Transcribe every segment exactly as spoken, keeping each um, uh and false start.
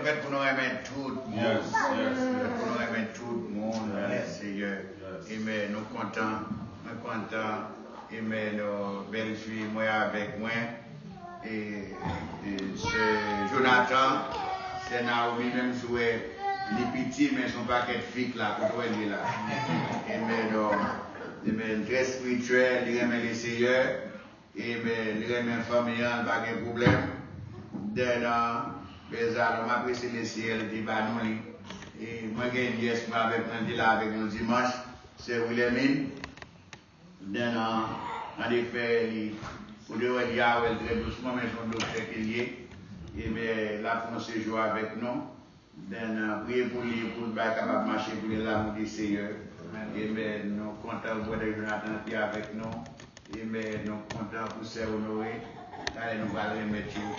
Fèt pou nou renmen tout moun. Fèt pou nou renmen tout moun nan Seyè. Amen. Nou kontan. Mwen kontan. Amen. Bèlfi mwen avèk mwen. E, e sè Jonathan, sè Naomi, menm si w wè li piti, men se yon pakèt fi k la, kote w wè l ye la. Amen. Amen. Trè espirityèl, li renmen Leseyè. Amen. Li renmen fanmi an, li pa gen pwoblèm. Dènan, Bezalò, m apresye Leseyè, li te ba nou li. E mwen gen nyès mwen avèk mwen, li te la avèk nou dimanch, sè Wilhelmine. Dènan, an efè, li, ou te wè li a, wè l trè dousman, men se yon doktè ke l ye. Amen. L ap fè yon sejou avèk nou. Then, uh, priye pou li, pou l bay kapab mache pou li, l'amour du Seigneur. Amen. Nou kontan pou Brother Jonathan ki avèk nou. Amen. Nou kontan pou sè Honoré. Talè nou pral remèt yo.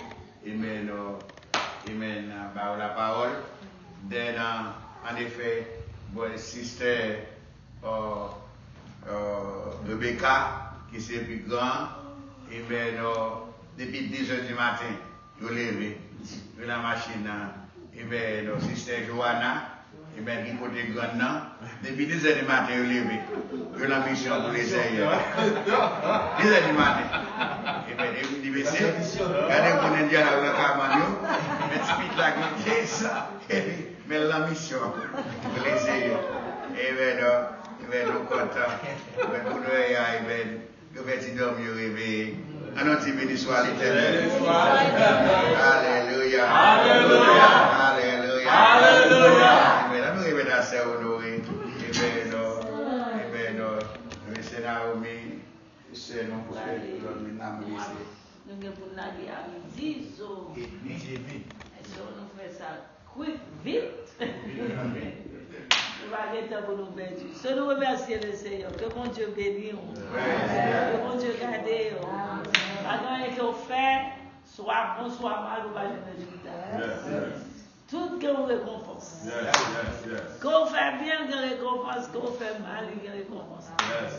Amen. Uh, amen. Uh, ba yo lapawòl. Then, uh, an efè, brother, sister, uh, uh, Rebecca, ki se pi gran, amen, uh, depi de zè di maten, yo leve, yo nan machin nan, amen, uh, sister Joanna, amen, ki pote grann nan, depi de zè di maten, yo leve, yo nan misyon pou Leseyè. De zè di maten. Amen, e vin di, mesye, gade moun Endyana yo nan kabann yo, men ti pit la gen de san. Men l nan misyon pou Leseyè. Amen, non? Amen, nou kontan. Amen, pou nou wè a, amen. Yo fè ti dòmi yo reveye. Ann yon ti beni swa Letènèl. Alelouya. Alelouya. Alelouya. Amen. Ann nou remèt a sè Honoré. Amen, non? Amen, non? Amen, sè Naomi, sè nou pou fè dòmi nan misye. Nou gen pou n lage a midi, so. Èske nou fè sa quick, vit? Nou pa gen tan pou nou pèdi. So, nou remèsye Leseyè. Ke Bondye beni w. Ke Bondye gade w. Pa gen anyen ke w fè, swa bon, swa mal, ou pa jwenn rezilta. Tout gen yon rekonpans. Ke w fè byen, gen rekonpans. Ke w fè mal, gen rekonpans.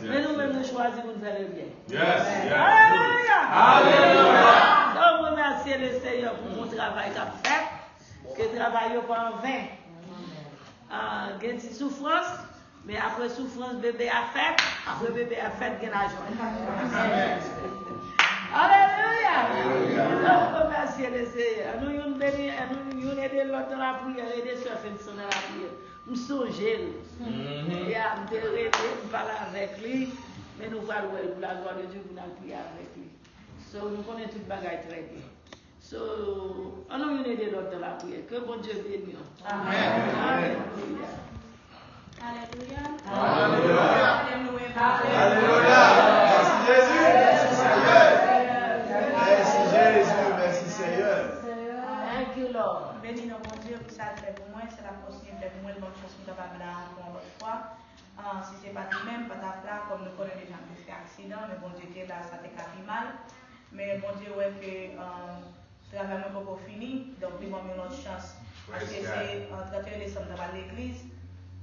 Men nou menm, nou chwazi pou n fè lebyen. Alelouya! Alelouya! Donk, remèsye Leseyè pou bon travay k ap fèt. Ke travay yo pa anven. Ah, gen ti soufrans, men apre soufrans, bebe a fèt. Apre bebe a fèt, gen lajwa. Alelouya! Donk, remèsye Leseyè. Nou youn beni, nou youn ede lòt nan lapriyè, ede sè Fenson nan lapriyè. M sonje l. Ya, m te rete, m pale avèk li, men nou pral wè l pou la glwa de Dye pou n al priye avèk li. So, nou konnen tout bagay trè byen. So, ann nou youn ede lòt nan lapriyè. Ke Bondye beni w. Amen. Alelouya. Alelouya. Alelouya. Alelouya. Mèsi Jezi. Mèsi Senyè. Mèsi Jezi. Mèsi Senyè. Thank you, Lord. M beni non Bondye pou sa l fè pou mwen, sa l ap kontinye fè pou mwen, l ban m chans pou m kapab la ankò yon lòt fwa. Ah, si se pa t li menm, m pa t ap la, kòm nou konnen deja m te fè aksidan, men Bondye te la, sa te ka pi mal. Men Bondye wè ke, ah, travay mwen poko fini, donk li ban m yon lòt chans. Paske se, ah, trannteyen desanm, m t ap al legliz,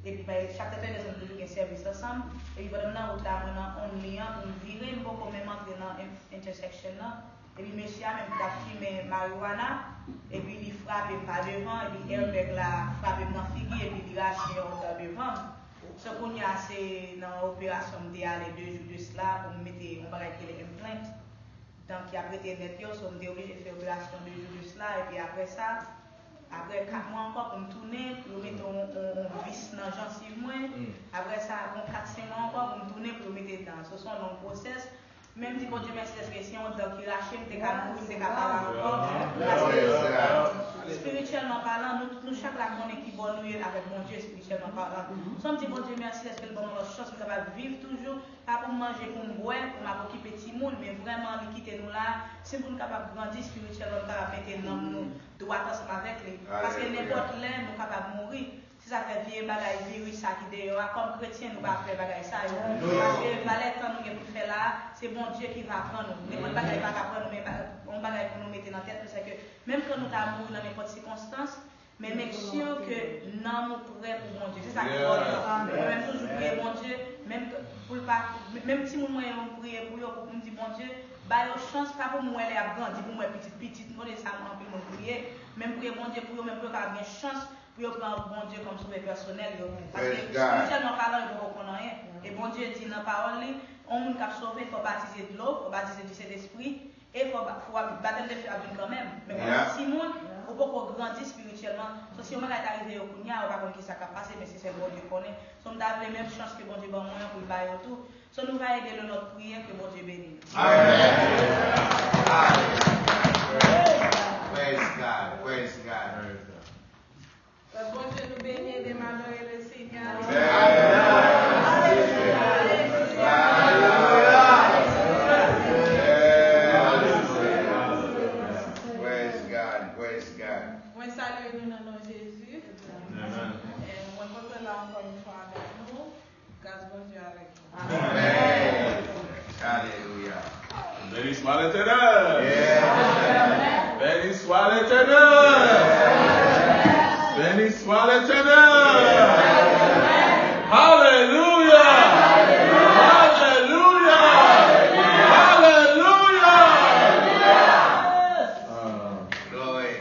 epi bay, chak trannteyen desanm, nou toujou gen sèvis ansanm. Epi pandan m nan wout la, mwen nan Only an, pou m vire, m poko menm antre nan in-, intersection nan. Epi mesye a menm ki t ap fimen marijuana, epi li frape m pa devan, epi airbag la frape m nan figi, epi li rache yon dan devan m. So kounye a se nan operasyon m te ale de jou de sila pou m mete yon bagay ki rele implant. Dan ki ap rete nèt yo, so m te oblije fè operasyon de jou de sila, epi apre sa, apre kat mwa ankò pou m tounen, pou yo mete yon, yon, yon vis nan jansiv mwen. Apre sa, gon kat senk mwa ankò pou m tounen pou yo mete dan. So se yon long pwosès. Men m di Bondye mèsi dèske se yon dan ki rache, m te ka mouri, m te ka pa la ankò. Paske espirityèlman palan, nou, nou chak la konnen ki bò nou ye avèk Bondye, espirityèlman palan. So m di Bondye mèsi dèske l ban m yon lòt chans, m kapab viv toujou, pa pou m manje, pou m bwè, pou m ap okipe timoun, men vrèman li kite nou la, se pou n kapab grandi espirityèlman, nou kapab mete nanm nou dwat ansanm avèk li. Paske nenpòt lè, nou kapab mouri. Se sa k fè vye bagay, viris sa ki deyò a, kòm kretyen, nou pa pè bagay sa yo. Paske valè tan nou gen pou n fè la a, se Bondye ki va pran nou. Nenpòt bagay pa ka pran nou, men ba-, yon bagay pou nou mete nan tèt nou, se ke menm kan nou ta mouri nan nenpòt sikonstans, men make sure ke nanm ou prè pou Bondye. Se sa ki enpòtan. Mwen menm toujou priye Bondye, menm ke, pou l pa, menm timoun mwen yo, m priye pou yo, pou m di Bondye, ba yo chans, pa pou m wè lè y ap grandi, pou m wè pitit pitit, m konnen sa, anpil moun priye, menm priye Bondye pou yo, men pou yo kapab gen chans pou yo pran Bondye kòm sovè pèsonèl yo. Paske, espirityèlman palan, yo poko konn anyen. E Bondye di nan pawòl li, yon moun k ap sove, fò batize dlo, fò batize di Sentespri, e fò ba-, fò batèm de fè ap vin kanmenm. Men kòm yon timoun, ou poko grandi espirityèlman. So, si yon bagay ta rive yo kounye a, yo pa konn ki sa k ap pase, men se sèl Bondye konnen. So, m ta vle menm chans ke Bondye ban mwen an pou l ba yo tou. So, nou va ede lè lòt priyè, ke Bondye beni nou. Amen. Praise God. Praise God. Bondye nou beni, ede m adore le Seigneur. Amen. Praise God. Praise God. Mwen salye nou nan non Jezi. Amen. E mwen kontan la ankò yon fwa avèk nou. Gras Bondye avèk nou. Amen. Alelouya. Beni swa Letènèl. Beni swa Letènèl. Beni swa Letènèl. Alelouya. Alelouya. Alelouya. Ah. Glory.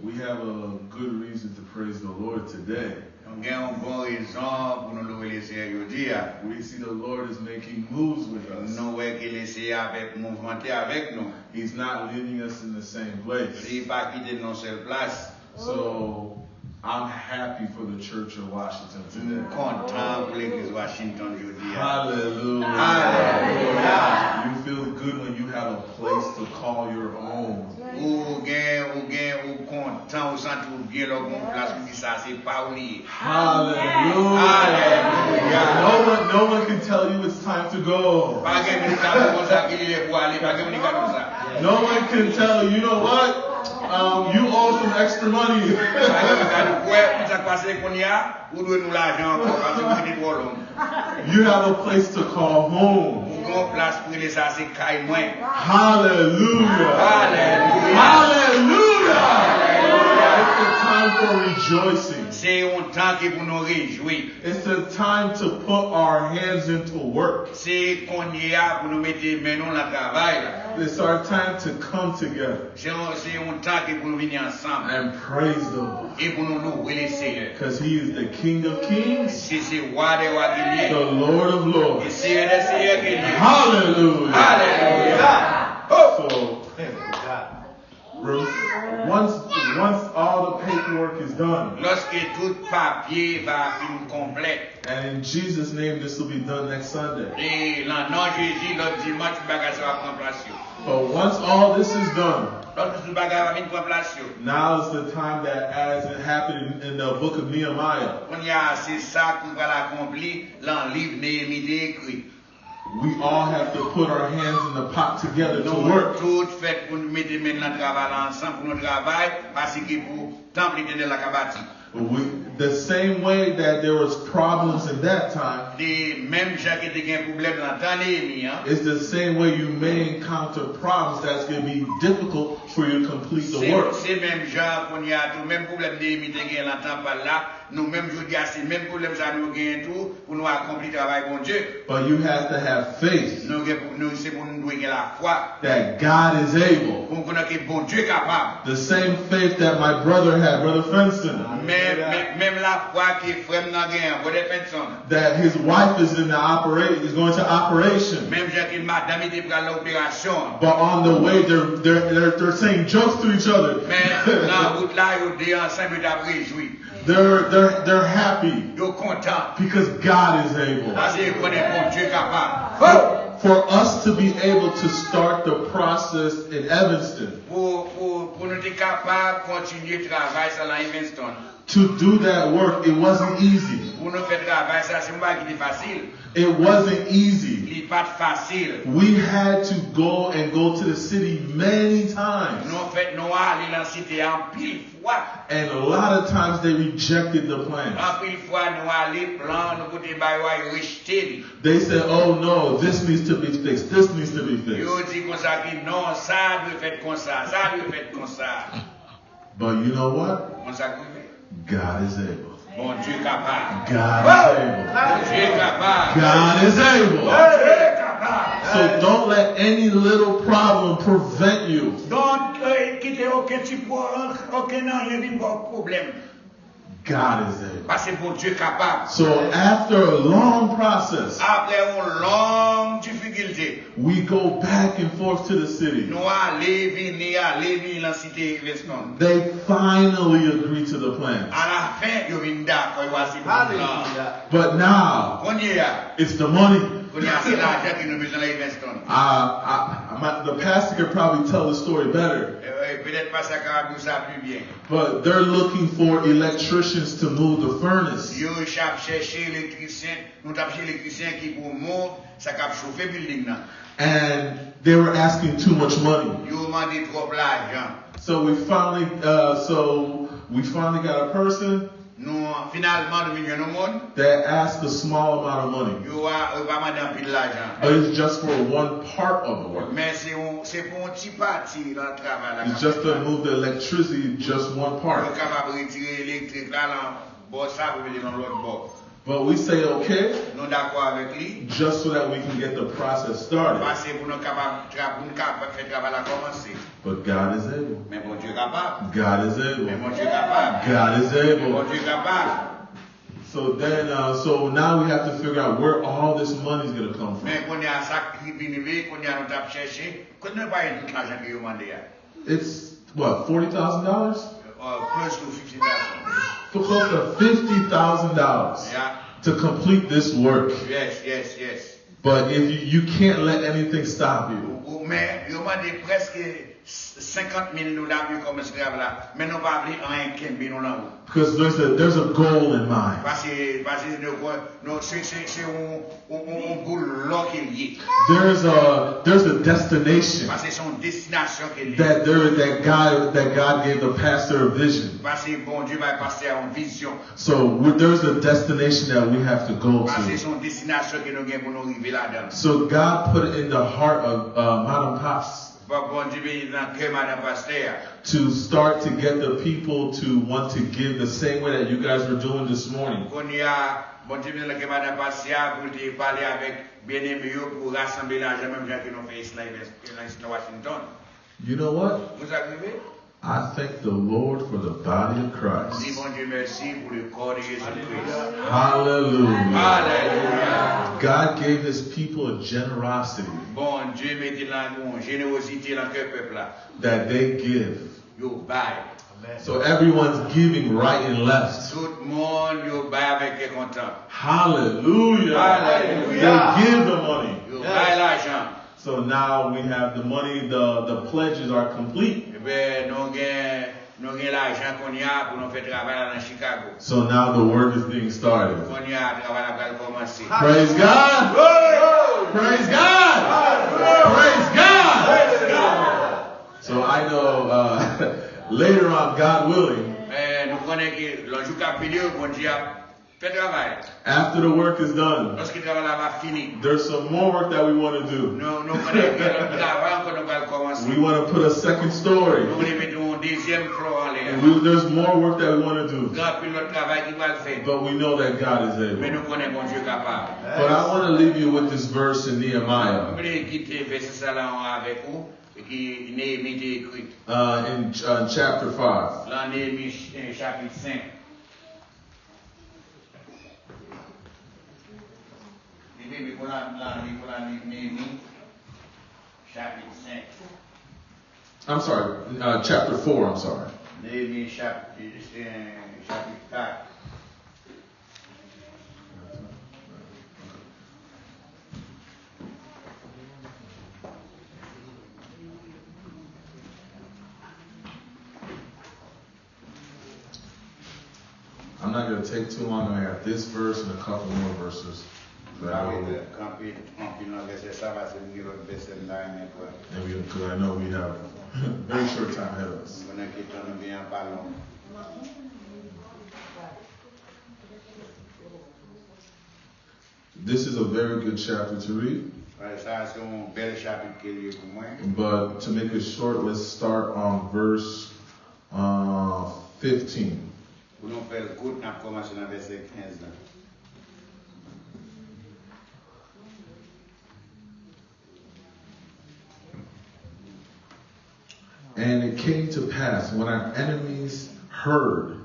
We have a good reason to praise the Lord today. Nou gen yon bon rezon pou nou louwe Lesenyè jodi a. We see the Lord is making moves with us. Nou wè ke Lesenyè a ap mouvmante avèk nou. He's not leaving us in the same place. Li pa kite n nan yon sèl plas. So, I'm happy for the Church of Washington today. M kontan pou legliz Washington jodi a. Hallelujah. Alelouya. You feel good when you have a place to call your own. Ou gen, ou gen, ou kontan, ou santi w byen lè w gen yon plas ou di sa se pa w li ye. Hallelujah. Alelouya. No one, no one can tell you it's time to go. Pa gen moun ki ka di w konsa ke li lè pou ale, pa gen moun ki ka di w sa. No one can tell you, you know what? Um, you owe some extra money. Pa gen moun ki ka di w, kwè, konn sa k pase kounye a, ou dwe nou lajan ankò, paske ou rete twò long. You have a place to call home. Ou gen yon plas pou rele sa se kay mwen. Hallelujah. Alelouya. Hallelujah. It's a time for rejoicing. Se yon tan ki pou nou rejwi. It's a time to put our hands into work. Se kounye a pou nou mete men nou nan travay la. It's our time to come together. Se yon, se yon tan ki pou nou vini ansanm. And praise the Lord. E pou nou louwe Lesenyè. 'Cause he is the King of kings, Se, se wa dè wa ki li ye. The Lord of lords. E Seyè dè seyè ki li ye. Hallelujah. Alelouya. Oh. So, rem-, once, once all the paperwork is done, Lòske tout papye va fin konplèt. And in Jesus' name, this will be done next Sunday. E nan non Jezi, lòt dimanch, bagay sa va pran plas yo. But once all this is done, Lòt tout bagay va vin pran plas yo. Now is the time that, as it happened in, in the book of Nehemiah, Kounye a, se sa ki pral akonpli lan liv Neyemi te ekri. We all have to put our hands in the pot together to work. Nou tout fèt pou nou mete men nan travay la ansanm, pou nou travay, paske pou tanp Letènèl la ka bati. We, the same way that there was problems in that time, De menm jan ke te gen pwoblèm nan tan Neyemi an, it's the same way you may encounter problems that's gonna be difficult for you to complete the work. Se menm jan kounye a tou, menm pwoblèm Neyemi te gen nan tan pa l la, nou menm jodi a, se menm pwoblèm sa nou genyen tou pou nou akonpli travay Bondye. But you have to have faith Nou gen pou, nou, se pou nou dwe gen lafwa that God is able. Pou nou konnen ke Bondye kapab. The same faith that my brother had, Brother Fenson, Men, men, menm lafwa ke frè m nan genyen, Brother Fenson. That his wife is in the operate, is going to operation. Menm jan ke madanm li te pral nan operasyon. But on the way, they're, they're, they're, they're saying jokes to each other. Men nan wout la, yo de ansanm, yo t ap rejwi. They're, they're, they're happy. Yo kontan. Because God is able. Paske yo konnen Bondye kapab. For us to be able to start the process in Evanston, Pou, pou, pou nou te kapab kontinye travay sa nan Evanston. To do that work, it wasn't easy. Pou nou fè travay sa, se yon bagay ki te fasil. It wasn't easy. Li pa t fasil. We had to go and go to the city many times. Nou fèt, nou ale nan site a anpil fwa. And a lot of times they rejected the plans. Anpil fwa, nou ale, plan nou pote ba yo a, yo rejte li. They said, "Oh no, this needs to be fixed. This needs to be fixed." Yo di konsa ke non, sa dwe fèt konsa, sa dwe fèt konsa. But you know what? Konsa k rive. God is able. Bondye kapab. God is able. Bondye kapab. God is able. Bondye kapab. So don't let any little problem prevent you. Donk, eh, kite okenn ti pwo-, okenn anyen vin ba w pwoblèm. God is able. Paske Bondye kapab. So after a long process, Apre yon long difikilte, we go back and forth to the city. Nou ale vini, ale vini nan site Evanston. They finally agree to the plan. Alafen, yo vin dakò, yo aksepte plan. But now, Kounye a, it's the money. Kounye a, se lajan ke nou bezwen nan Evanston. I, I, my, the pastor could probably tell the story better. Eh, eh, petèt pastè a kapab di w sa pi byen. But they're looking for electricians to move the furnace. Yo ap chèche elektrisyen, nou t ap chèche elektrisyen ki pou move sa k ap chofe bilding nan. And they were asking too much money. Yo mande twòp lajan. So we finally, uh, so we finally got a person Nou, finalman, nou vin jwenn yon moun. That asked a small amount of money. Yo a, yo pa mande anpil lajan. But it's just for one part of the work. Men se yon, se pou yon ti pati nan travay la. It's just to move the electricity, just one part. Yo kapab retire elektrik la nan bò sa pou mete nan lòt bò. But we say, okay, Nou dakò avèk li. Just so that we can get the process started. Pase pou nou kapab tra-, pou nou kapab fè travay la kòmanse. But God is able. Men Bondye kapab. God is able. Men Bondye kapab. God is Men able. Bondye kapab. So then, uh, so now we have to figure out where all this money is going to come from. Men kounye a sa k vin rive, kounye a nou t ap chèche, kote nou pral jwenn tout lajan ke yo mande a? It's what, forty thousand dollars? Uh, close to fifty thousand. For close to fifty thousand dollars Yeah. to complete this work. Yes, yes, yes. But if you, you can't let anything stop you. Ou, ou, men yo mande prèske senkant mil dola pou yo kòmanse travay la, men nou pa vle anyen kenbe nou nan wout. Because there's a, there's a goal in mind. Paske, paske nou, nou, se, se, se yon, yon, yon, yon boul lò ke l ye. There's a, there's a destination Paske se yon destinasyon ke l ye. that there, that God, that God gave the pastor a vision. Paske Bondye bay pastè a yon vizyon. So we- there's a destination that we have to go Paske to. se yon destinasyon ke nou gen pou nou rive ladan l. So God put it in the heart of uh, Madam Pas Bon, Bondye mete nan kè madan pastè a. to start to get the people to want to give the same way that you guys were doing this morning. Kounye a, Bondye mete nan kè madan pastè a pou l te pale avèk byeneme yo pou rasanble lajan menm jan ke nou fè isit nan, nan Washington. You know what? Ou sa k rive? I thank the Lord for the body of Christ. Di Bondye mèsi pou le corps de Jésus-Christ. Hallelujah. Alelouya. God gave his people a generosity Bondye mete nan yon jenerozite nan kè pèp la. that they give. Yo bay. So everyone's giving right and left. Tout moun yo bay avèk kè kontan. Hallelujah. Hallelujah. They give the money. Yo bay lajan. So now we have the money, the, the pledges are complete. Ebyen, nou gen, nou gen lajan kounye a pou nou fè travay la nan Chicago. So now the work is being started. Kounye a, travay la pral kòmanse. Praise God! Praise God! Praise God! So I know uh, later on, God willing, Men nou konnen ke lòt jou k ap vini yo, Bondye ap fè travay. After the work is done, Lòske travay la va fini, there's some more work that we want to do. Nou, nou konnen gen lòt travay ankò nou pral kòmanse. We want to put a second story. Nou vle mete yon dezyèm flò anlè a. And we, there's more work that we want to do. Gen anpil lòt travay ki pral fèt. But we know that God is able. Men nou konnen Bondye kapab. But I want to leave you with this verse in Nehemiah. Mwen vle kite vèsè sa la avèk ou, ki Neyemi te ekri. Uh, in uh, chapter five. Nan Neyemi ch- eh, chapit senk. Li te li pou la, la, li pou la, li, Neyemi, chapit senk. I'm sorry, uh, chapter four, I'm sorry. Neyemi, chap, eh, chapit kat. I'm not going to take too long. I got this verse and a couple more verses. But I will, Kanpe anpil nan vèsè sa, paske m gen lòt vèsè m ta renmen pran. And we, because I know we have very short time ahead of us. M konnen ke tan nou gen an pa long. This is a very good chapter to read. Sa se yon bèl chapit ke l ye pou mwen. But to make it short, let's start on verse uh, fifteen. Pou nou fè l kout, n ap kòmanse nan vèsè kenz la. came to pass when our enemies heard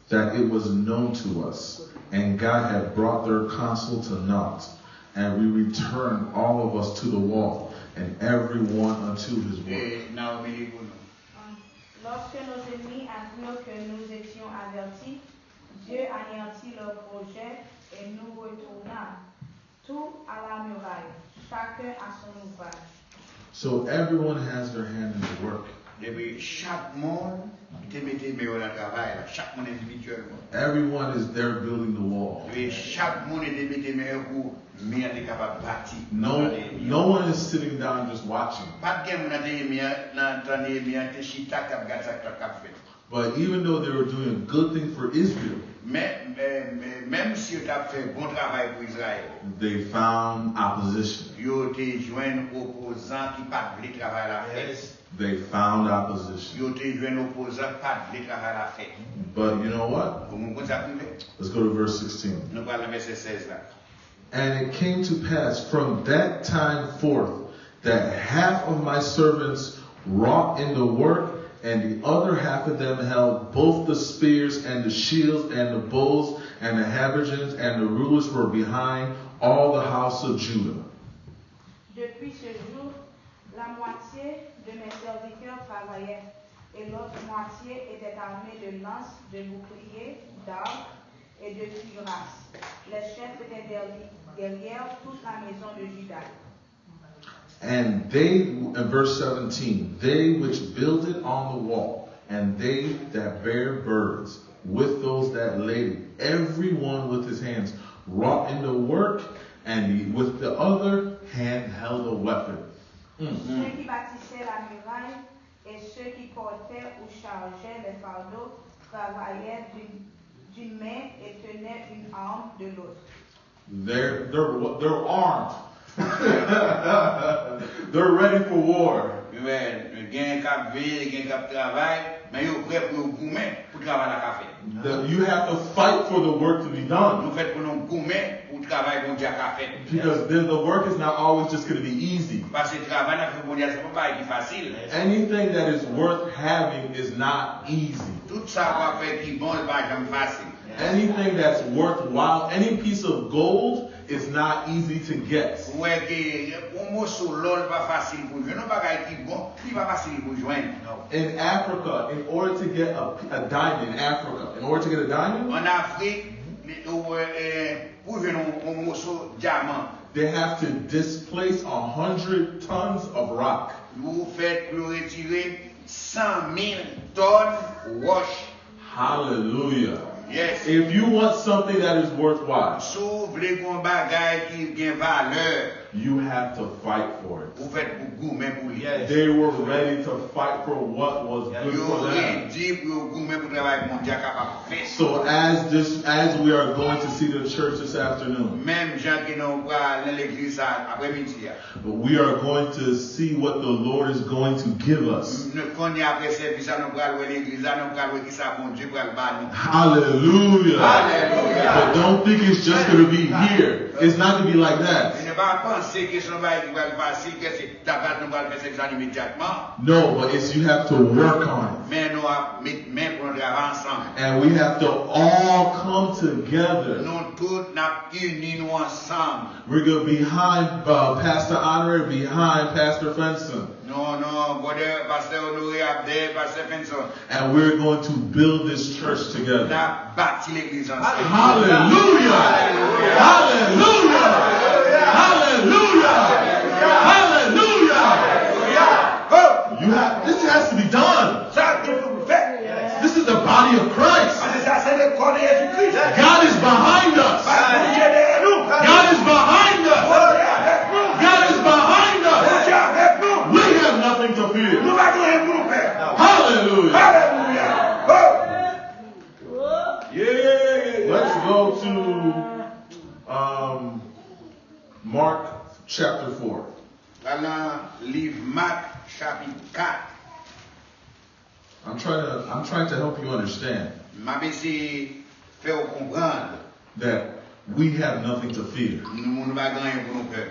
that it was known to us, and God had brought their counsel to naught, and we returned all of us to the wall, and every one unto his work. E Naomi li pou nou. Lorsque nos ennemis apprirent que nous étions avertis, Dieu anéantit leurs projets et nous retournâmes tous à la muraille, chacun à son ouvrage. So everyone has their hand in the work. Depi chak moun te mete men yo nan travay la, chak moun endividyèlman. Everyone is there building the wall. Depi chak moun te mete men yo pou mi an te kapab bati. No, no one is sitting down just watching. Pa t gen moun nan te mi an, nan tan Neyemi an te chita k ap gade sa k t ap fèt. But even though they were doing a good thing for Israel, Men, men, men, menm si yo t ap fè bon travay pou Izrayèl, they found opposition. Yo te jwenn opozan ki pa t vle travay la fèt. They found opposition. Yo te jwenn opozan ki pa t vle travay la fèt. But you know what? Ou konn sa k rive? Let's go to verse sixteen. Nou pral nan vèsè sèz la. And it came to pass from that time forth that half of my servants wrought in the work, and the other half of them held both the spears and the shields and the bows and the habergeons, and the rulers were behind all the house of Judah. Depuis ce jour, la moitié de mes serviteurs travaillaient, et l'autre moitié était armée de lances, de boucliers, d'arcs et de cuirasses. Les chefs étaient derrière toute la maison de Juda. And they, in verse seventeen, they which builded on the wall, and they that bare burdens, with those that laid it, every one with his hands wrought in the work, and with the other hand held a weapon. Ceux qui bâtissaient la muraille et ceux qui portaient ou chargeaient les fardeaux travaillaient d'une d'une main et tenaient une arme de l'autre. They're, they're, they're armed. They're ready for war. Amen. Gen k ap veye, gen k ap travay, men yo prè pou yo goumen pou travay la ka fèt. You have to fight for the work to be done. Nou fèt pou nou goumen pou travay Bondye a ka fèt. Because then the work is not always just going to be easy. Paske travay n ap fè pou Bondye a se pa bagay ki fasil. Anything that is worth having is not easy. Tout sa w ap fè ki bon, li pa janm fasil. Anything that's worthwhile, any piece of gold, is not easy to get. Ou wè ke yon moso lò, li pa fasil pou jwenn. Yon bagay ki bon, li pa fasil pou jwenn. In Africa, in order to get a, a diamond, in Africa, in order to get a diamond, An Afrik, li, ou, eh, pou jwenn yon, yon moso dyaman, they have to displace a hundred tons of rock. Yo fèt pou yo retire san mil tòn wòch. Hallelujah. Yes. If you want something that is worthwhile, Si w vle gen yon bagay ki gen valè, you have to fight for it. Ou fèt pou goumen pou li. They were ready to fight for what was good Yo for them. Redi pou yo goumen pou travay Bondye a kapab fèt. So as this, as we are going to see the church this afternoon, Menm jan ke nou pral nan legliz sa aprèmidi a. We are going to see what the Lord is going to give us. Kounye a apre sèvis la, nou pral wè legliz la, nou pral wè kisa Bondye pral ba nou. Hallelujah. Hallelujah. But don't think it's just going to be here. It's not going to be like that. Nou pa panse ke se yon bagay ki pral fasil, ke se dapat nou pral fè sèvis la imedyatman. No, but it's you have to work on it. Men nou ap met men pou nou travay ansanm. And we have to all come together. Nou tout n ap ini nou ansanm. We're going to be behind uh, Pastor Honore, behind Pastor Fenson. Non, non, brother, Pastor Honoré ap dèyè Pastor Fenson. And we're going to build this church N together. Ap bati legliz ansanm. Hallelujah! Hallelujah! Hallelujah! Hallelujah! You have, this has to be done. Sa gen pou nou fè. This is the body of Christ. Paske sa se lekò de Jezi Kris. God is behind us. Bondye dèyè nou. God is behind us. Bondye avèk nou. God is behind us. Bondye avèk nou. We have nothing to fear. Nou pa gen anyen pou nou pè. Hallelujah. Alelouya. Oh. Let's go to um, Mark chapter four. Pral nan liv Mak chapit kat. I'm trying to I'm trying to help you understand M ap eseye fè w konprann that we have nothing to fear. Nou nou pa gen anyen pou nou pè.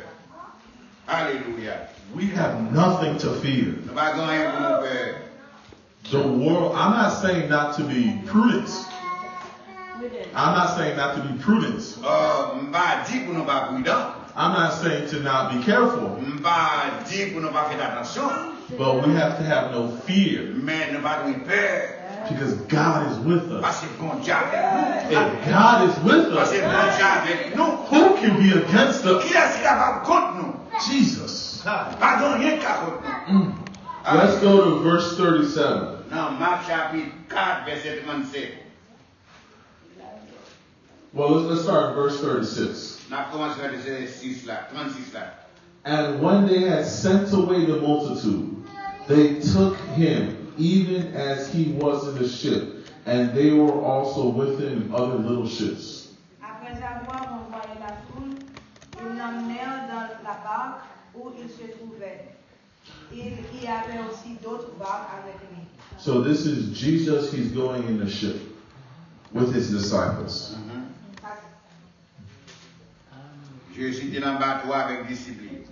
Alelouya. We have nothing to fear. Nou pa gen anyen pou nou pè. The world, I'm not saying not to be prudent. I'm not saying not to be prudent. Uh, m pa di pou nou pa pridan. I'm not saying to not be careful. M pa di pou nou pa fè atansyon. But we have to have no fear. Men nou pa dwe pè. Because God is with us. Paske Bondye avèk nou. If God is with us, Paske Bondye avèk nou. Who can be against us? Kiyès ki kapab kont nou? Jesus. Pa gen anyen ki ka kont nou. Mm. Let's go to verse thirty-seven. Nan Mak chapit kat, vèsè trannsenk. Well, let's, let's start in verse thirty-six. N ap kòmanse nan vèsè sis la, trannsis la. And when they had sent away the multitude, they took him, even as he was in the ship, and they were also with him in other little ships. Après avoir renvoyé la foule, ils l'emmenèrent dans la barque où il se trouvait. Il y avait aussi d'autres barques avec lui. So this is Jesus, he's going in the ship with his disciples. Jezi te nan bato a avèk disip li.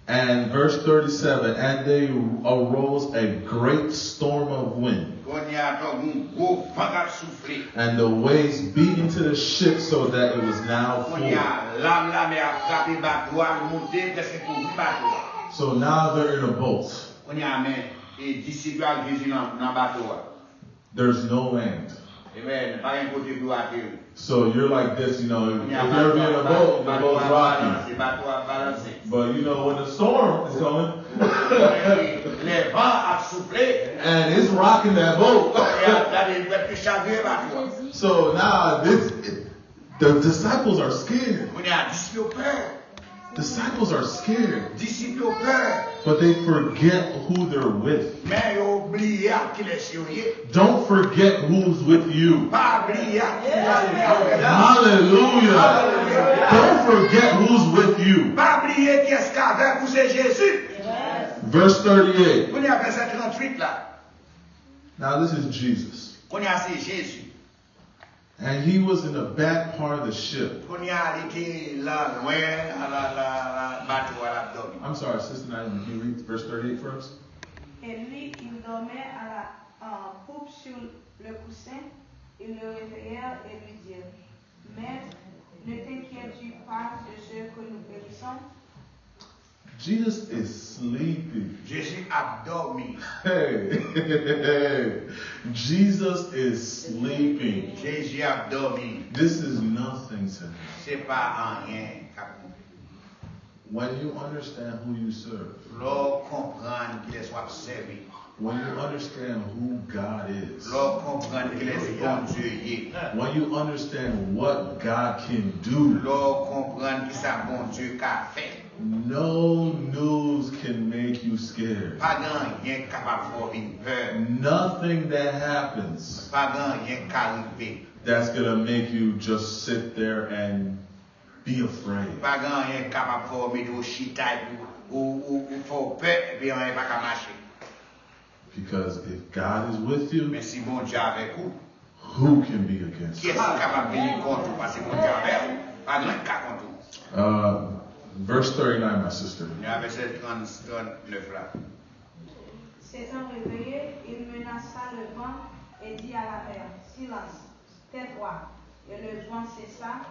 And verse thirty-seven, and they arose a great storm of wind, Kounye a, tou gen yon gwo van k ap soufle. And the waves beating to the ship so that it was now full. Kounye a, lam lamè a frape bato a, l monte, prèske kouvri bato a. So now they're in a boat. Kounye a, men, e disip yo ak Jezi nan, nan bato a. There's no land. Amen. Pa gen kote pou yo ateri. So you're like this, you know, if you're in a boat, the boat's rocking. Bato a balanse. But you know, when the storm is coming, Lè van ap soufle, and it's rocking that boat. e ap gade l pwèt pou chavire bato a. So now this, the disciples are scared. Kounye a, disip yo pè. Disciples are scared, Disip yo pè. But they forget who they're with. Men yo bliye ak kilès yo ye. Don't forget who's with you. Pa bliye ak kilès yo ye. Hallelujah. Don't forget who's with you. Pa bliye kiyès k avèk ou, se Jezi. Verse thirty-eight. Kounye a, vèsè tranntuit la. Now this is Jesus. Kounye a, se Jezi. And he was in the back part of the ship. Kounye a, li te lan lwen la, la, la, la, bato a, l ap dòmi. I'm sorry, Sister Naomi, can you read verse thirty-eight for us? Et lui, il dormait à la, en croupe sur le coussin. Ils le réveillèrent et lui dirent, Maître, ne t'inquiètes-tu pas de ce que nous périssons? Jesus is sleeping. Jezi ap dòmi. Hey, Jesus is sleeping. Jezi ap dòmi. This is nothing to him. Se pa anyen k ap moute. When you understand who you serve, Lè w konprann kilès w ap sèvi. When you understand who God is, Lè w konprann kilès Bondye ye. When you understand what God can do, Lè w konprann kisa Bondye ka fè. No news can make you scared. Pa gen anyen k kapab fè w vin pè. Nothing that happens Pa gen anyen k ka rive. That's gonna make you just sit there and be afraid. Pa gen anyen k kapab fè w mete w chita epi ou, ou, ou fè w pè epi anyen pa ka mache. Because if God is with you, Men si Bondye avèk ou, who can be against you? Kiyès ki kapab vini kont ou? Paske Bondye avèk ou, pa gen anyen ki ka kont ou. Uh, verse thirty-nine, my sister. Kounye a vèsè trant, trannèf la. S'étant réveillé, il menaça le vent et dit à la mer, Silence, tais-toi. Et le vent cessa,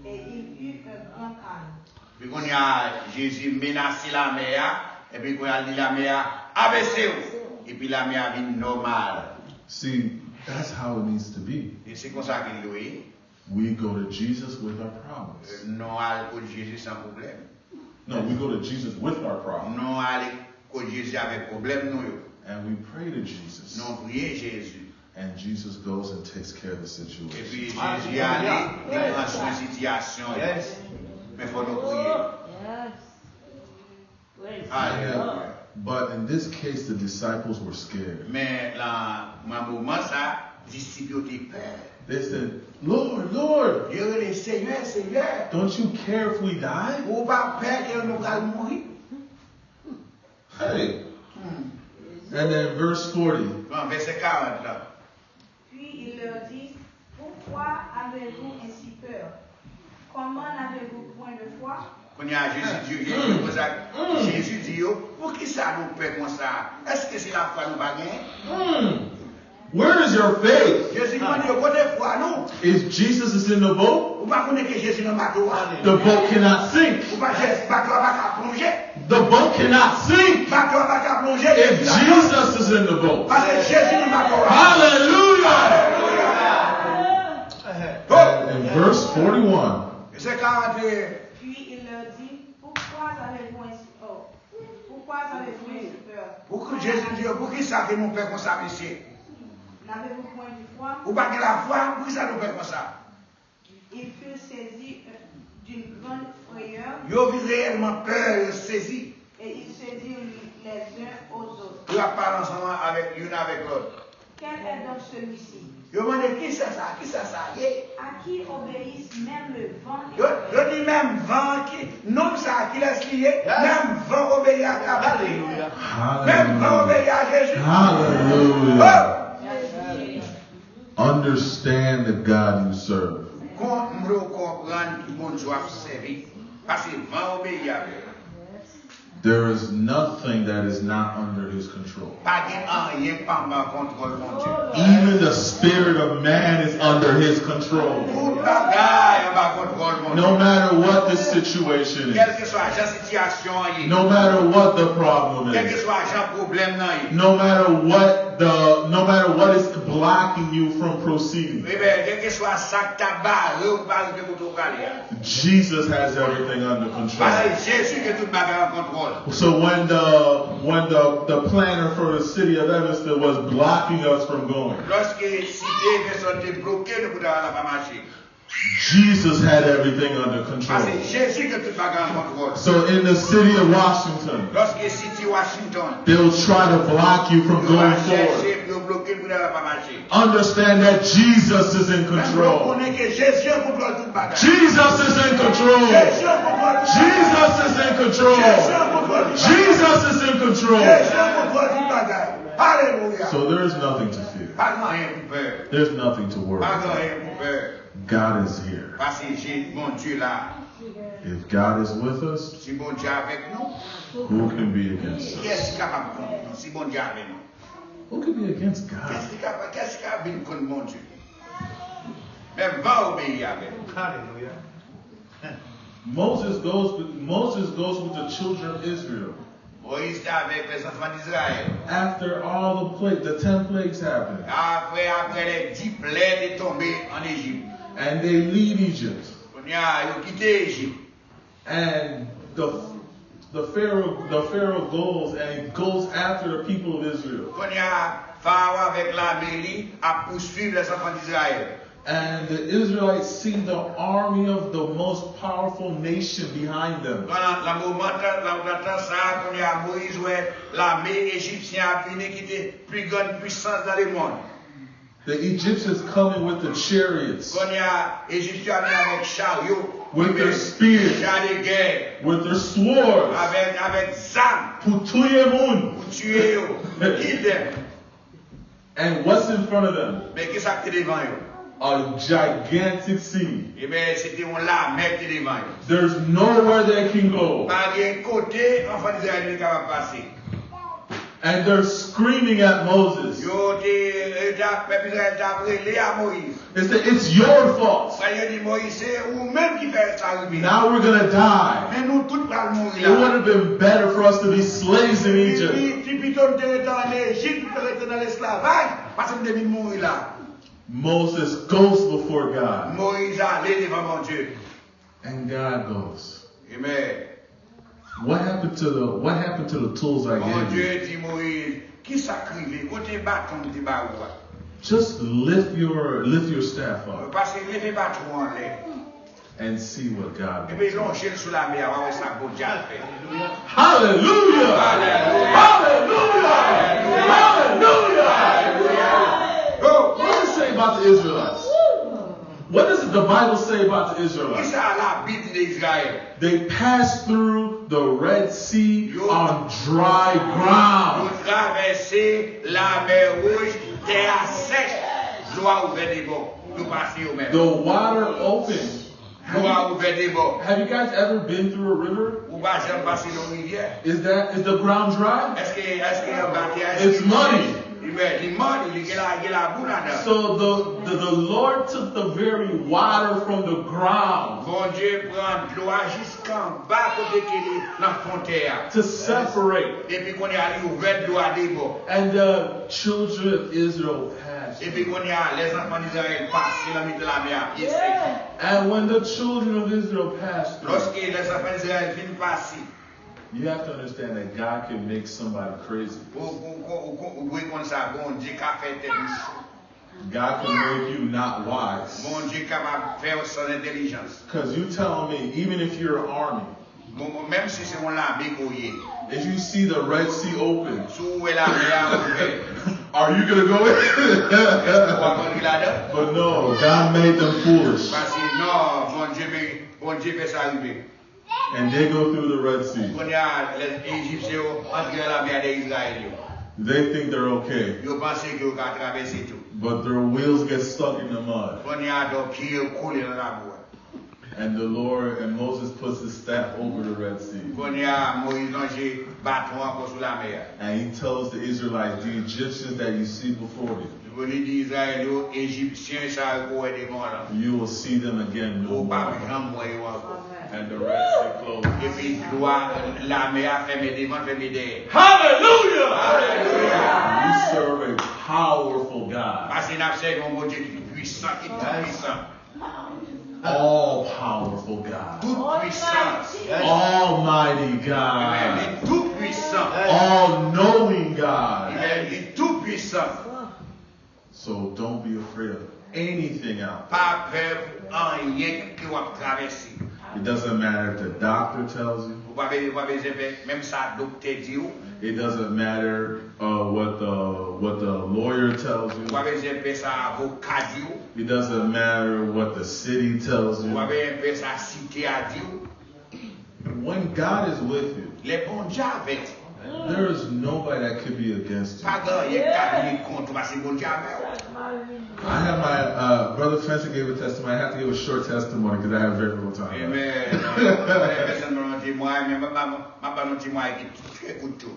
et il eut un grand calme. Epi kounye a, Jezi menase lamè a, epi kounye a, li di lamè a, abese w! Epi lamè a vin nòmal. See, that's how it needs to be. E se konsa ke l dwe ye. We go to Jesus with our problems. Nou al kot Jezi san pwoblèm. No, we go to Jesus with our problems. Nou ale kot Jezi avèk pwoblèm nou yo. And we pray to Jesus. Nou priye Jezi. And Jesus goes and takes care of the situation. Epi Jezi ale, li pran swen sitiyasyon yo. Men fò nou priye. Alelouya. But in this case, the disciples were scared. Men lan, nan moman sa, disip yo te pè. They said, Lord, Lord, Yo rele, Senyè, Senyè, don't you care if we die? Ou pa pè ke nou pral mouri? Hey. And then verse forty. Nan vèsè karant la. Puis il leur dit, Pourquoi avez-vous ainsi peur? Comment n'avez-vous point de foi? Kounye a, Jezi di yo, Jezi di yo konsa, Jezi di yo, poukisa nou pè konsa? Èske se lafwa nou pa genyen? Where is your faith? Jezi mande yo, kote fwa nou? If Jesus is in the boat, ou pa konnen ke Jezi nan bato a? The boat cannot sink. Ou pa, Jezi, bato a pa ka plonje. The boat cannot sink. Bato a pa ka plonje. If Jesus is in the boat. Paske Jezi nan bato a. Hallelujah. And in verse forty-one, Verset quarante et un. Puis il leur dit, pourquoi avez-vous ainsi, oh, pourquoi avez-vous ainsi peur? Pou Jezi di yo, poukisa ke nou pè konsa, mesye? N'avez-vous point de foi? Ou pa gen lafwa, poukisa nou pè konsa? Ils furent saisis d'une grande frayeur. Yo vin reyèlman pè, yo sezi. Et ils se dirent les uns aux autres. Yo ap pale ansanm avèk youn avèk lòt. Quel est donc celui-ci? Yo mande, kisa sa, kisa sa ye? À qui obéissent même le vent et la mer? Yo di, menm van ki, nonm sa, kilès li ye? Menm van obeyi a, a Jezi. Menm van obeyi a Jezi. Hallelujah. Oh! Understand the God you serve. Kon m vle w konprann ki Bondye w ap sèvi, paske van obeyi avè l. There is nothing that is not under his control. Pa gen anyen k pa anba kontwòl Bondye. Even the spirit of man is under his control. Tout bagay anba kontwòl Bondye. No matter what the situation is. Kèlkeswa jan sitiyasyon an ye. No matter what the problem is. Kèlkeswa jan pwoblèm nan ye. No matter what the, no matter what is blocking you from proceeding. Ebyen, kèlkeswa sa k ta bare w pa rive kote w prale a. Jesus has everything under control. Paske Jezi gen tout bagay an kontwòl. So when the, when the, the planner for the city of Evanston was blocking us from going, Lòske site Evanston te bloke nou pou travay la pa mache. Jesus had everything under control. Paske Jezi gen tout bagay an kontwòl. So in the city of Washington, Lòske siti Washington, they'll try to block you from going forward. Yo va chèche pou yo bloke l pou travay la pa mache. Understand that Jesus is in control. Konnen ke Jezi an kontwòl tout bagay. Jesus is in control. Jezi an kontwòl tout bagay. Jesus is in control. Jezi an kontwòl tout bagay. Jesus is in control. Jezi an kontwòl tout bagay. Alelouya. So there is nothing to fear. Pa gen anyen pou pè. There's nothing to worry about. Pa gen anyen pou pè. God is here. Paske Je-, Bondye la. If God is with us, Si Bondye avèk nou, who can be against us? Kiyès ki kapab kont nou? Si Bondye avèk nou, Who can be against God? Kiyès ki kapab, kiyès ki kapab vin kont Bondye? Menm van obeyi avè l. Alelouya. Moses goes with, Moses goes with the children of Israel. Moyiz te avèk lèzanfan Dizrayèl. After all the pla-, the ten plagues happened. Apre, apre lè dis plè te tonbe ann Ejip. And they leave Egypt. Kounye a, yo kite Ejip. And the, the Pharaoh, the Pharaoh goes and he goes after the people of Israel. Kounye a, Farawon avèk lame li ap pouswiv lèzanfan Dizrayèl. And the Israelites see the army of the most powerful nation behind them. Nan, nan moman tan, nan moman tan sa a, kounye a, Moyiz wè lame ejipsyen ap vini ki te pli grann pwisans nan lemonn. The Egyptians coming with the chariots, Kounye a, Ejipsyen yo vini avèk charyo, with their spears, cha de gè, with their swords, avèk, avèk zam pou touye moun, pou tiye yo, kill them. And what's in front of them? Men ki sa k te devan yo? A gigantic sea. Ebyen, se te yon lamè ki te devan yo. There's nowhere they can go. Pa gen kote anfan Izrayèl yo te kapab pase. And they're screaming at Moses. Yo te, yo te ap, pèp Izrayèl te ap rele a Moyiz. They say, "It's your fault. Sa yo di Moyiz, se ou menm ki fè sa rive. Now we're gonna die. Men nou tout pral mouri la." It would have been better for us to be slaves in Egypt. Li, li, li pito n te rete ann Ejip, n te rete nan lesklavaj, pase n te vin mouri la. Moses goes before God. Moyiz ale devan Bondye. And God goes, Amen. "What happened to the, what happened to the tools I gave you?" Bondye di Moyiz, ki sa k rive? Kote baton m te ba ou a? Just lift your, lift your staff up. Pase leve baton anlè. And see what God will do. Epi lonje l sou lame a, w a wè sa Bondye ap fè. Hallelujah! Hallelujah! Hallelujah! Hallelujah! Yo! What does it say about the Israelites? What does the Bible say about the Israelites? Kisa Labib di de Izrayèl? They passed through the Red Sea on dry ground. Yo travèse Lamè Wouj, tè a sèch, dlo a ouvè de bò. Yo pase yo menm. The water opened. Dlo a ouvè de bò. Have you guys ever been through a river? Ou pa janm pase nan yon rivyè? Is that is the ground dry? Èske, èske anba tè a? It's muddy. Li mè, li muddy, li gen la, gen labou ladan. So the, the, the Lord took the very water from the ground. Bondye pran dlo a jiska anba kote ke li nan fon tè a. To separate. Epi kounye a li ouvè dlo a de bò. And the children of Israel passed. Epi kounye a, lèzanfan Izrayèl pase nan mitan lamè a pye sèk. And when the children of Israel passed through, lòske lèzanfan Izrayèl fin pase, you have to understand that God can make somebody crazy. Ou, ou, ou, ou, ou dwe konn sa, Bondye ka fè tèt ou cho. God can make you not wise. Bondye kapab fè w san entèlijans. Because you telling me, even if you're an army, Bon, bon, menm si se yon lame ke w ye. If you see the Red Sea open, si w wè lamè a ouvè, are you gonna go in? Èske w ap antre ladan? But no, God made them foolish. Paske non, Bondye fè, Bondye fè sa rive. And they go through the Red Sea. Kounye a, lè Ejipsyen yo antre nan lamè a dèyè Izrayèl yo. They think they're okay. Yo panse ke yo ka travèse tou. But their wheels get stuck in the mud. Kounye a, do pye yo kole nan labou a. And the Lord, and Moses puts his staff over the Red Sea. Kounye a, Moyiz lonje baton an ankò sou lamè a. And he tells the Israelites, the Egyptians that you see before you, Li di Izrayèl yo, Ejipsyen sa yo ke w wè devan w lan, you will see them again no more. Ou p ap janm wè yo ankò. And the Red Sea closed. Epi dlo a, lamè a fèmen devan, fèmen dèyè. Hallelujah! Hallelujah! We serve a powerful God. Paske n ap sèvi yon Bondye ki pwisan, ki tou pwisan. All powerful God. Tout pwisan. Almighty God. Amen. Li tou pwisan. All knowing God. Amen. Li tou pwisan. So don't be afraid of anything out there. Pa pè pou anyen ke w ap travèse. It doesn't matter if the doctor tells you. Ou pa bezwen, ou pa bezwen pè, menm sa doktè di w. It doesn't matter uh, what the what the lawyer tells you. Ou pa bezwen pè sa avoka di w. It doesn't matter what the city tells you. Ou pa bezwen pè sa site a di w. When God is with you, lè Bondye avèk ou, there is nobody that could be against you. Pa gen anyen k ka vini kont ou paske Bondye avè w. I have my uh, brother Spencer gave a testimony. I have to give a short testimony because I have very little time. Amen. Pèsonn ban yon temwayaj, men m ap ba nou temwayaj ki trè kout tou.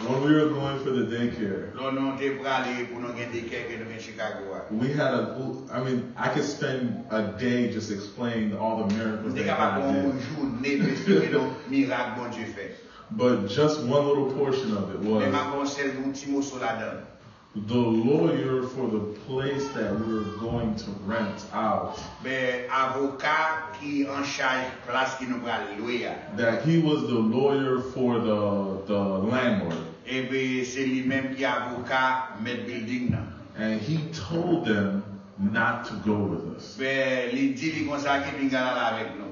When we were going for the daycare, lè nou te prale pou nou gen daycare ke nou gen Chicago a, we had a, I mean, I could spend a day just explaining all the miracles that God did. Nou te kapab pran yon jounen pou eksplike nou mirak Bondye fè. But just one little portion of it was, men m ap ba w sèl yon ti moso ladan l. The lawyer for the place that we were going to rent out. Men avoka ki an chaj plas ke nou pral lwe a. That he was the lawyer for the the landlord. Epi se li menm ki avoka mèt bilding nan. And he told them not to go with us. Men li di li konsa ke pinga l ale avèk nou.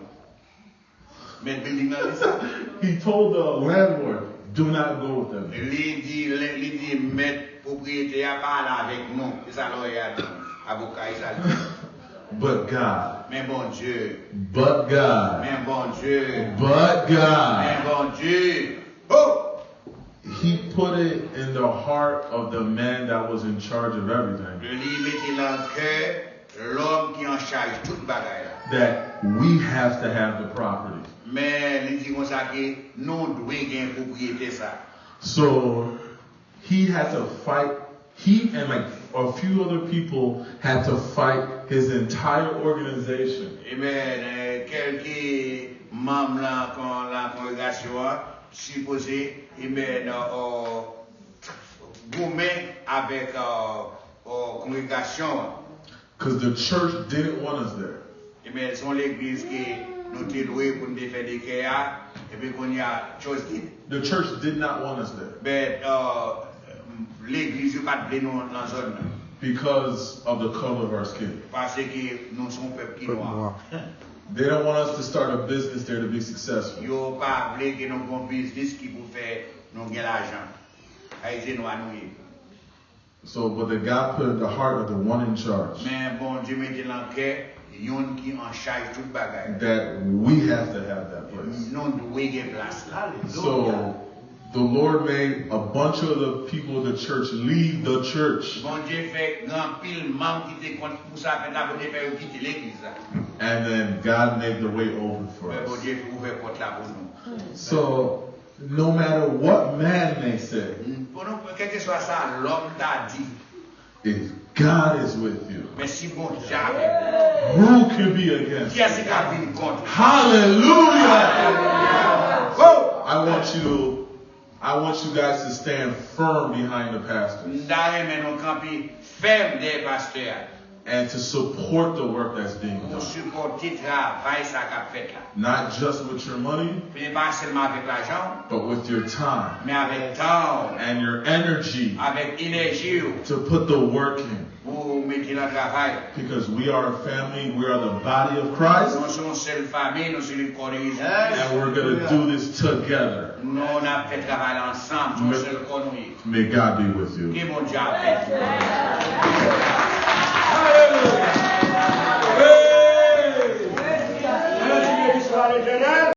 Mèt bilding nan di sa. He told the landlord, do not go with them. Li di, li di mèt pwopriyetè a pa ale avèk nou. Se sa lawyer a di. Avoka a sa li di. But God. Men Bondye. But God. Men Bondye. But God. Men Bondye. Oh! He put it in the heart of the man that was in charge of everything. Li mete nan kè lòm ki an chaj tout bagay la. That we have to have the property. Men li di konsa ke nou dwe gen pwopriyete sa. So he had to fight. He and like a few other people had to fight his entire organization. Amen. Eh, kèlke manm la kon la kongregasyon an sipoze, amen, uh, goumen avèk uh, uh, kongregasyon an. Because the church didn't want us there. Amen. Se yon legliz ke nou te lwe pou nou te fè daycare a, epi kounye a church did. The church did not want us there. But uh, legliz yo pa t vle nou nan zòn nan. Because of the color of our skin. Paske nou se yon pèp ki nwa. They don't want us to start a business there to be successful. Yo pa vle ke nou gen yon biznis ki pou fè nou gen lajan. Ayisyen nwa nou ye. So, but the God put in the heart of the one in charge. Men Bondye mete nan kè youn ki an chaj tout bagay. That we have to have that place. Nou dwe gen plas la. So, the Lord made a bunch of the people of the church leave the church. Bondye fè gen anpil manm ki te kont pou sa fèt la, Bondye fè yo kite legliz la. And then God make the way open for Men us. Bondye ouvè pòt la pou nou. So, no matter what man may say, Pou nou, kèlkeswa sa lòm ta di, if God is with you, men si Bondye avèk ou, who can be against you? Kiyès ki ka vin kont ou? Hallelujah! Oh! I want you to, I want you guys to stand firm behind the pastors M ta renmen nou kanpe fèm dèyè pastè a. And to support the work that's being Pou done. Sipòte travay sa k ap fèt la. Not just with your money, Se pa sèlman avèk lajan, but with your time men avèk tan w, and your energy avèk enèji w to put the work in. Pou mete nan travay. Because we are a family, we are the body of Christ, Nou se yon sèl fami, nou se yon kò Jezi. And we're going to do this together. Nou n ap fè travay la ansanm, se yon sèl kò nou ye. May God be with you. Ke Bondye avèk ou. Alelouya. Hey! Mèsi, beni swa Letènèl.